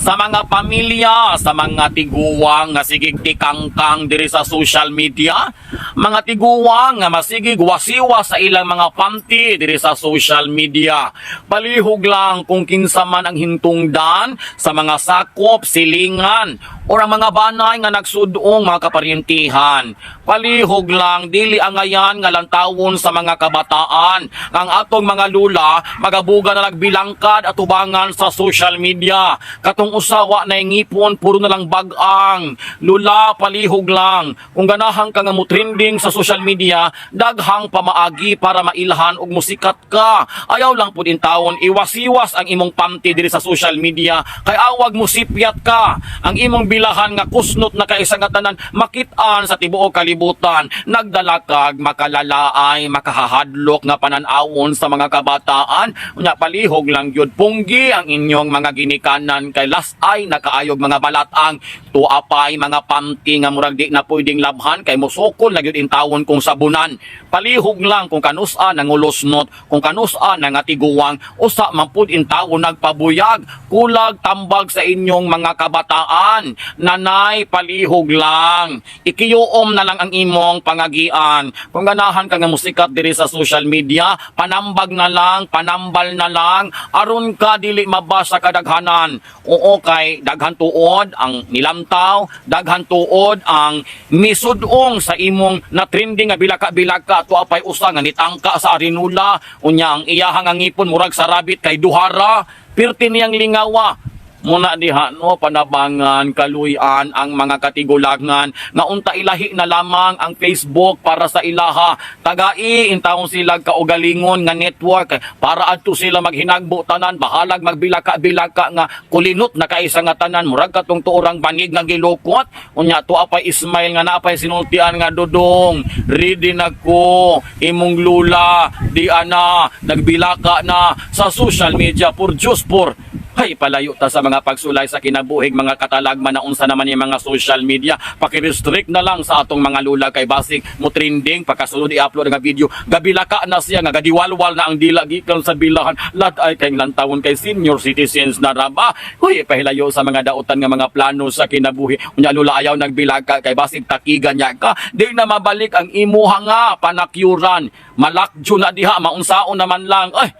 Sa mga pamilya, sa mga tiguwang nga sigig tikangkang diri sa social media, mga tiguwang nga masigig wasiwa sa ilang mga panty diri sa social media. Palihog lang kung kinsa man ang hintungdan sa mga sakop, silingan, o ang mga banay nga nagsudong mga kaparyentihan. Palihog lang, dili angayan nga lantawon sa mga kabataan. Ang atong mga lula, magabuga na nagbilangkad at tubangan sa social media. Katong usawa na ngipon, puro na lang bagang. Lula, palihog lang. Kung ganahan ka nga mo trending sa social media, daghang pamaagi para mailhan og musikat ka. Ayaw lang pud intawon iwasiwas ang imong panty diri sa social media kay awag mo sipyat ka. Ang imong bilahan nga kusnot na kay nga tanan makit-an sa tibuok kalibutan. Nagdala kag makalalaay, makahahadlok nga panan-awon sa mga kabataan. Unya, palihog lang gyud, punggi ang inyong mga ginikanan kay las ay nakaayog mga balatang tuapay mga panty nga murag di na pwedeng labhan kay mosukol na gyud intawon kung sabunan. Palihog lang kung kanusa nangulosnot, kung kanusa nangatiguwang, usa man pud intawon nagpabuyag. Kulag tambag sa inyong mga kabataan. Nanay, palihog lang. Ikiyuom na lang ang imong pangagian. Kung ganahan ka nga musikat diri sa social media, panambag na lang, panambal na lang, aron ka dili mabasa kadaghanan. Oo, kay daghan tuod ang nilamtaw, daghan tuod ang misudong sa imong na trending nga bilaka-bilaka. Tuapay usa nga nitangka sa arinula, unya ang iyahang nga ngipon murag sa rabbit kay duhara, pirti niyang lingawa. Muna diha no, panabangan, kaluyan ang mga katigulangan nga unta ilahi na lamang ang Facebook para sa ilaha. Tagai intawon sila kaugalingon nga network para adto sila maghinagbo tanan, bahalag magbilaka-bilaka nga kulinot na kaisa nga tanan, murag katong tuorang banig nga gilukot. Unya tuwa pay Ismail nga napay sinultian nga, "Dudong, ready na ko, imong lula di ana nagbilaka na sa social media." Por Diyos por. Hay, palayo ta sa mga pagsulay sa kinabuhig, mga katalagman, na unsa naman yung mga social media. Paki-restrict na lang sa atong mga lula kay basig mo trending, pagkasunod i-upload nga video, gabilaka na siya nga gadiwalwal na ang dila gikan sa bilahan. Lat ay kay lantawon kay senior citizens na raba. Huy, pahilayo sa mga dautan nga mga plano sa kinabuhi. Unya lula, ayaw nagbilaka kay basig takigan niya ka. Di na mabalik ang imuha nga panakyuran. Malakjo na diha, maunsaon naman lang. Ay,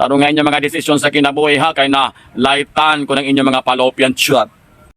tarong nga inyong mga desisyon sa kinabuhi ha, kay na lightan ko ng inyong mga fallopian tube.